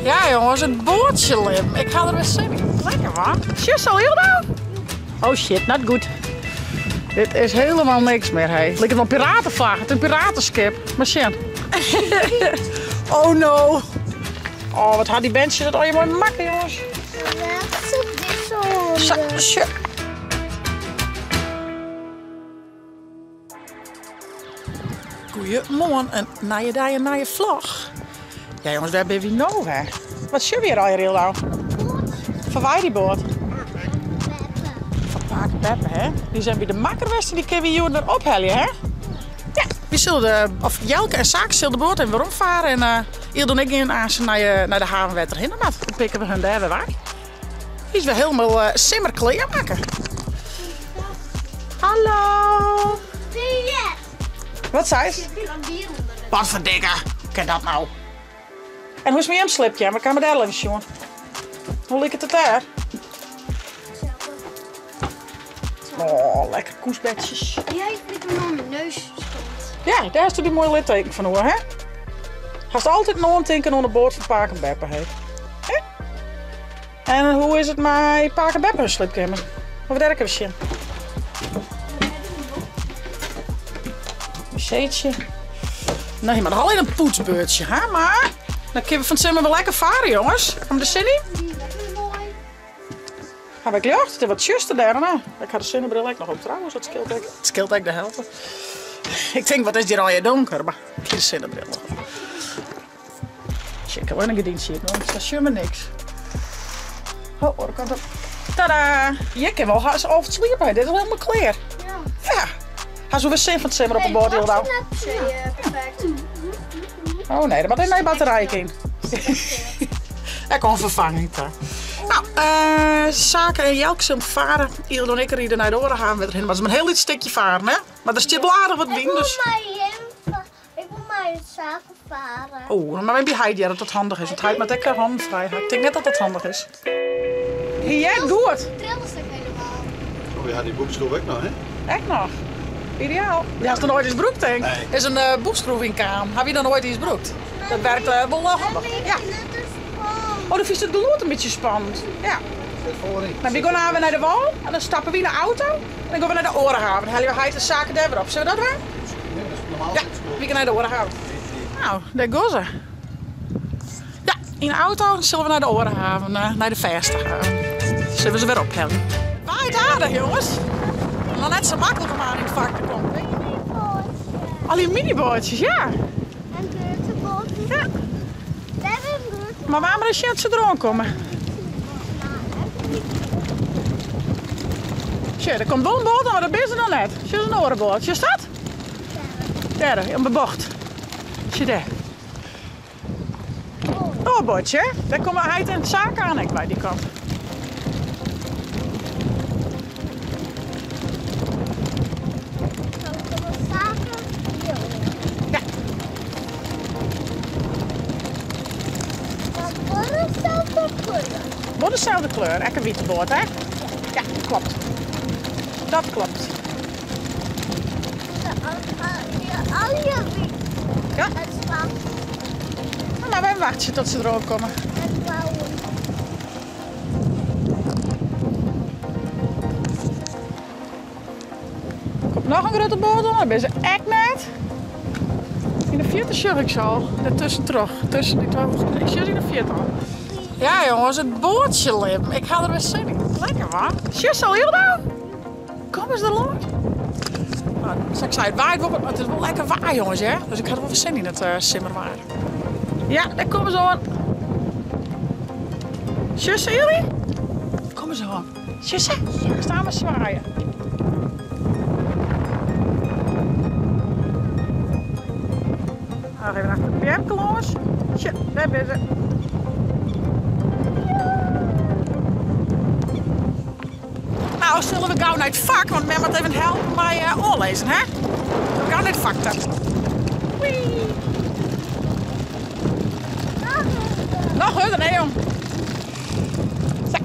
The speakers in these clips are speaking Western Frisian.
Ja jongens, it boatsjelibben. Ik ha der wer sin yn. Lekker man. Sjochst al hielendal? Oh shit, not good. Dit is helemaal niks mear, hey. Liket wol in piratenvlag, it is in piratenskip. Mar sjen. Oh no. Oh, wat ha dy berntsjes dat allegear moai makke, jongens. Sa, sjoch. Goeiemoarn, in nije dei, in nije vlog. Ja jongens, wêr binne wy no hè? Wat sjogge we hjir allegear hielendal? Foar wa dy boat? Fan pake beppe hè? Dy zijn by de makker west en dy kinne wy hjoed wer ophelje hè? Ja, wy sille de, of Jelke en Sake sille de boat even werom faren en uh, Ildo en ik gean aanst nei, eh, nei de haven wêr't er hinne moat. Dan pikke we hun dêr wer wei. Dy is wer helemaal uh, simmerklear makke. Hallo. Wat sei se? Wat ferdikke, kin dat nou? En hoe is mei jim slipje? We kamen dêr al even sjoen. Hoe liket it dêr? Oh, lekker koesbedsjes. Ja, ik lit hem oan mijn neus stond. Ja, dêr hast dy moaie litteken fan oer, hè? Hast altyd oantinken oan de boat fan Pake en Beppe, hè? Hè? En hoe is it mei Pake en Beppe hun sliepkeamer? Moatte we dêr ek even sjen. Wc'tje. Nee, mar noch al in poetsbeurtsje, hè? Mar dan kinne we fan 't simmer wol lekker faren, jongens. Kom der sin yn? Ha ik ljocht? It is wat tsjuster dêr, hè? Ik ha de sinnebril ek noch op trouwens, dat skeelt ek. It skeelt ek de helte. Ik tink, wat is hjir allegear donker, mar ik hie de sinnebril noch op. Tsjek, ik ha in gerdyntsje hjir, dan sjogge we niks. Oh, oare kant op. Tada! Hjir kin wol hast al sliepe, dit is al helemaal klear. Ja. Ja. Ha se wer sin fan 't simmer op 'e boat, Hilda? Ja, perfect. Oh nee, der moat even nije batterij yn. Ek al in ferfanging ta. Nou, uh, Sake en Jelke zullen varen. Ildo en ik riden nei de oare haven wer hinne. Maar het is maar een heel lyts stikje varen, hè? Maar der stiet wol aardich wat wyn, dus... Ik wol mei Sake faren. Oh, mar by heit hearre dat dat handich is. Want heit moat ek hannen frij ha. Ik tink net dat dat handich is. Hy heart goed. Trilde ik helemaal. Oh, ja, dy boekskroef ek noch, hè? Ek noch. Ideaal. Dy hast noch noait eens brûkt, tink Nee. Is in boekskroef yn kaam. Ha wy noch noait eens brûkt. Dat werkt wol handich. Ja. Oh, dan fynst it gelûd in bytsje spannend. Ja. Sit foaryn. Nou, wy gean aanst wer nei de wâl en dan stappe wy yn de auto en dan gean we nei de oare haven. Dan helje we heit en Sake dêr wer op. Sille we dat dwaan? Ja, wy gean nei de oare haven. Nou, dêr gean se. Ja, yn de auto dan sille we nei de oare haven, nei de fêste haven. Sille we se wer ophelje. Waait aardich, jonges. Noch net sa maklik om aan yn it fak te kommen. Al dy miniboatsjes, ja. En grutte boaten. Ja. Mar waar mar ris sjen oft se deroan komme. Sjoch, der komt wol in boat oan, mar dat binne se noch net. Sjoch, in oare boat. Sjochst dat? Dêr, om de bocht. Sjoch dêr. Oar boatsje, dêr komme heit en Sake oan ek by dy kant. Ja. Wol deselde kleur, ek in wite boat, hè? Ja, klopt. Dat klopt. Ja. Nou, wy wachtsje tot se deroan komme. Komt noch in grutte boat oan, dat binne se ek net. Yn de fierte sjoch ik se al, dêr tuskentroch, tusken dy twa bochten. Ik sjoch se yn de fierte al. Ja jonges, it boatsjelibben, ik ha der wer sin yn. Lekker man. Sjochst al hielendal? Kom ris der lâns. Nou, sa't ik sei, it waait wol wat, mar it is wol lekker waar jonges hear. Dus ik ha der wol wer sin yn it simmerwaar. Ja, dêr komme se oan. Sjochst se jullie? Komme se oan. Sjochst se? Stean mar swaaien. Noch even achter de beamke lâns. Sjoch, dêr binne se. Nou, sille we gau nei it fak, want mem moat even helpe mei oanlizzen, hè? Gau nei it fak ta. Wee! Noch hurder, nee jong. Sa.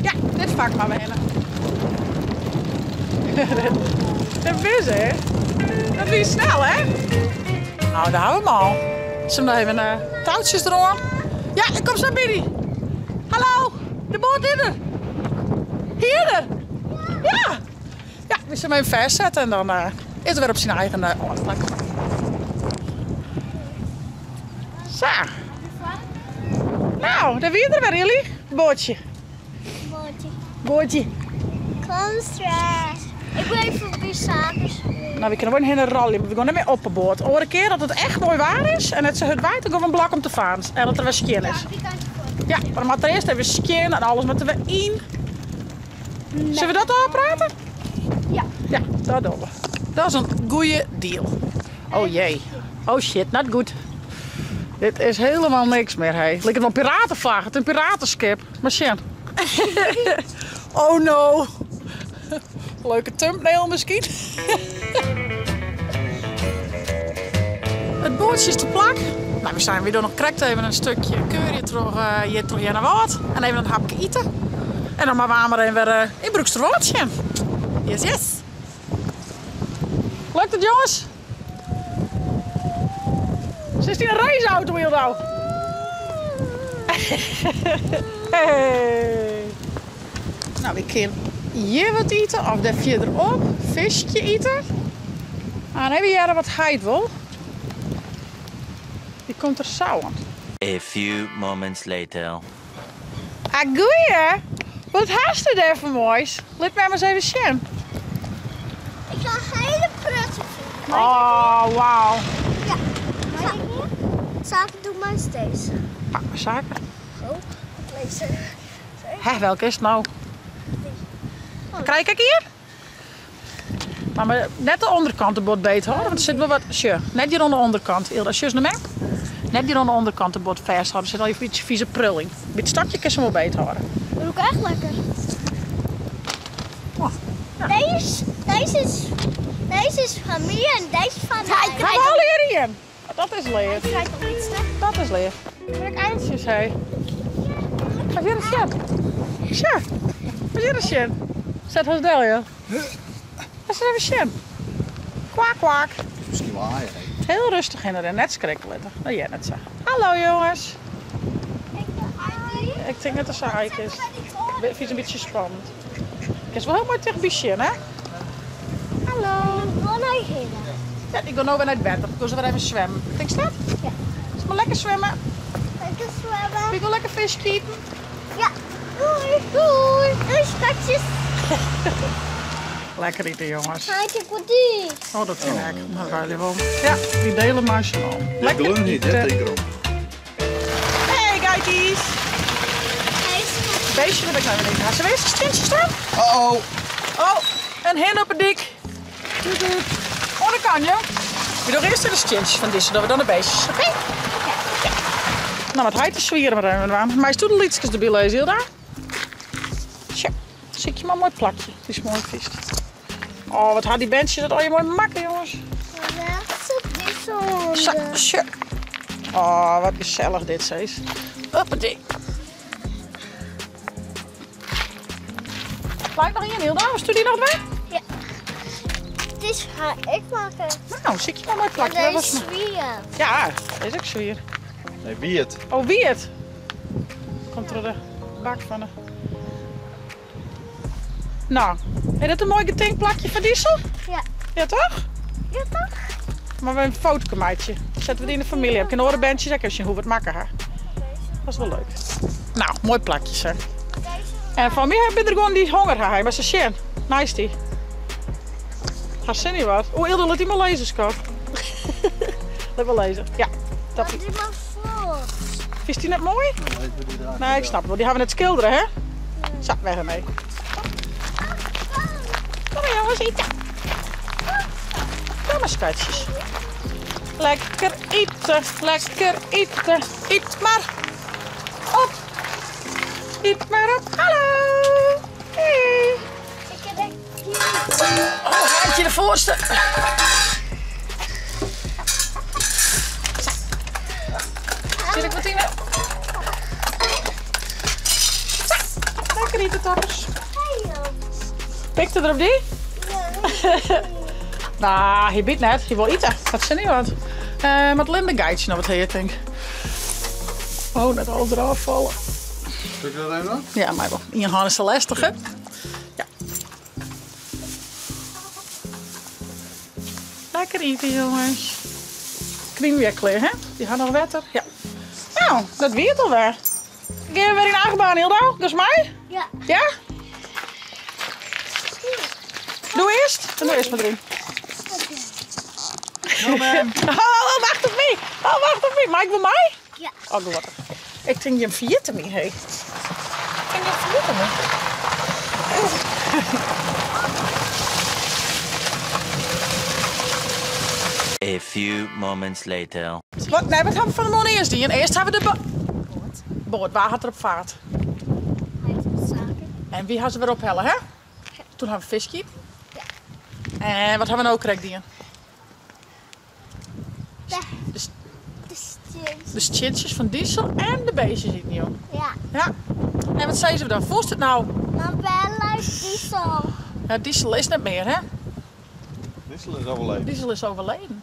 Ja, dit fak moatte we hinne. Dêr binne se, hè? Dat wie snel, hè? Nou, dêr hawwe we 'm al. Zullen we even touwtjes eroan? Ja, ik kom zo bij die. Hallo, de boot is er. Hier er. Ja. Ja, we zullen hem even vastzetten en dan is het weer op zijn eigen plak. Zo. Nou, daar wie er weer, jullie. Bootje. Bootje. Bootje. Kom straks. Ik wil even op zaken. Nou, we kunnen wel een hele rally, maar we gaan niet meer op de boot. Oren keer dat het echt mooi waar is en het zo hard waait, dan gaan we een blak om te varen. En dat er weer skin is. Ja, maar dan moet er eerst even skin en alles moeten we in. Zullen we dat al praten? Ja. Ja, dat doen we. Dat is een goede deal. Oh jee. Oh shit, not good. Dit is helemaal niks meer, hé. Lijkt het wel een piratenvlag, het is een piratenschip. Maar shit. Oh no. Leuke thumbnail misschien. Het bootje is te plak. Nou, we zijn weer door nog correct even een stukje curry terug hier terug naar wat. En even een hapje eten. En dan maar we maar even weer in Broeksterwâldje. Yes, yes. Lukt het, jongens? Zit in een reisauto hier nou? Hey. Nou, we kunnen hier wat eten of daar verderop visje eten. Ah, dan hebben we hier wat heid wel. Die komt er zo aan. A few moments later. Ah, goeie. Wat haast u daar voor moois? Laat mij maar eens even zien. Ik ga hele prettig vinden. Oh, wauw. Ja. Mag ik niet? Zaken doe maar eens deze. Pak maar zaken. Oh, ik lees er. Hè, welke is het nou? Krijg ik hier? Maar net de onderkant de bot beet hoor, want er zit wel wat. Sje, net hier aan de onderkant. Ilda, sjus naar mij. Net hier aan de onderkant de bot vasthouden. Er zit al even iets vieze prul in. Bij het stokje kan ze wel beet houden. Dat doe ik echt lekker. Oh, ja. Deze is van mij en deze is van mij. Hij al hierin. Dat is leer. Hij krijgt nog iets te. Dat is leer. Kijk, eindjes, hé. Wat is hier een Sja. Wat is hier een sjen? Zet ons del, joh. Dat is even sjen. Kwaak, kwaak. Misschien wel haaien, hè? Heel rustig in erin, net schrikken. Dat jij net zag. Hallo jongens. Ik denk net dat ze haai is. Ik vind het een beetje spannend. Het is wel heel mooi tegen Bichien, hè? Hallo. Ik wil naar hier. Ja, ik wil nou weer naar het bed. Dan gaan ze weer even zwemmen. Denk je dat? Ja. Is maar lekker zwemmen. Lekker zwemmen. Ik wil lekker vis keepen. Ja. Doei. Doei. Doei, schatjes. Lekker eten, jongens. Ga ik wat die? Oh, dat vind ik. Dat ruil je wel. Ja, die delen maar zo. Lekker doen niet, hè, denk erom. Hey, geities. Beestje heb ik nou weer niet. Had ze weer eens een staan? Oh oh. Oh, een hen op het dik. Oh, dat kan, joh. We doen eerst de stintjes van deze, dat we dan de beestjes, oké? Okay? Ja. Nou, wat hij te zwieren maar even aan. Maar is toen de liedjes erbij lezen, Hilda? Tja, zie ik je maar een mooi plakje. Het is mooi feest. Oh, wat had die bandje dat al je mooi makken, jongens. Zo, tja. Oh, wat gezellig dit, Cees. Hoppatee. Lijkt nog in, Hilda? Was die nog bij? Ja. Het is ga ik maken. Nou, zie ik je maar mooi plakje. En Dat deze was is zwier. Ja, dat is ook zwier. Nee, wie het? Oh, wie het? Komt er de bak van de... Nou, is dat een mooi getinkplakje van Diesel? Ja. Ja, toch? Ja, toch? Maar we hebben een fotomaatje. Zetten we die in de familie. Heb ik een orenbandje, dan kun je hoe we het maken, hè? Dat is wel leuk. Nou, mooi plakje, hè. En van mij heb ik er gewoon die honger gehad, maar ze zin. Nice die. Haar zin niet wat. Oh, Ilde, laat die maar lezen, schat. Laat maar lezen. Ja, dat Die maar vlot. Is die net mooi? Nee, ik snap het wel. Die gaan we net schilderen, hè? Zo, weg ermee. Kom maar jongens, eten. Kom maar, schatjes. Lekker eten, lekker eten. Eet maar op. Eet maar op. Hallo. Hey. Ik heb echt Oh, handje de voorste. Zit ik wat in? Lekker eten, toppers. Pikte er op die? Ja. Nou, je biedt net. Je wil eten. Dat is niet wat. Uh, moat Linda geitsje noch wat hear, tink. Oh, net alles erôf falle. Soe ik dat even dwaan? Ja, mei wol. Ien hân is sa lestich, hè? Ja. Lekker ite, jonges. Knyn weer klear, hè? Dy ha noch wetter. Ja. Nou, dat wie it alwer. Gean we wer yn de achtbaan, Hildo? Dus mei? Ja. Ja? Doe earst? Dan doe earst mar deryn. Oh, wacht op my. Oh, wacht op my. Mei ik wol mei? Ja. Oh, gelokkich. Ik tink jim ferjitte my, hé. Ik tink jim ferjitte my. A few moments later. Wat, nee, wat ha we fan 'e moarn earst dien? Earst ha we de boat. Boat, wa hat der op faard? En wy ha se wer ophelle, hè? Toen ha we fisk iten. En wat ha we no krekt dien? De stientsjes fan Diesel en de beestjes iten, jong. Ja. Ja. En wat sizze we dan? Fûnst it no? Mar wêr leit Diesel? Ja, Diesel is net mear, hè? Diesel is overleden. Diesel is overleden.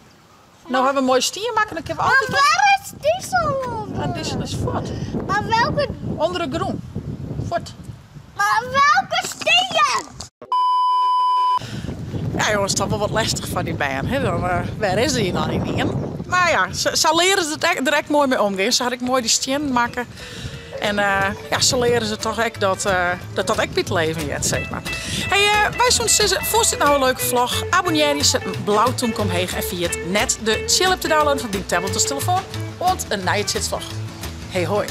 No ha we in moaie stien makke, dan kinne we altyd. Mar wêr is Diesel ûnder? Ja, Diesel is fuort. Mar welke? Under de grûn. Fuort. Mar welke stien? Ja jonges, toch wol wat lestich foar dy bern. Hè? Dan, wêr is dy dan ynienen? Mar ja, sa leare se der ek moai mei omgean. Sa ha ik moai dy stiennen makke. En ja, sa leare se toch ek dat dat ek by it leven heart, sis mar. Hey, wy soene sizze, fûnst dit no in leuke vlog? Abonnearje, set in blau tûmke omheech en ferjit net de Tsjil-app te downloaden foar dyn tablet as telefoan. Oant in nije Tsjitsvlog. Hey hoi!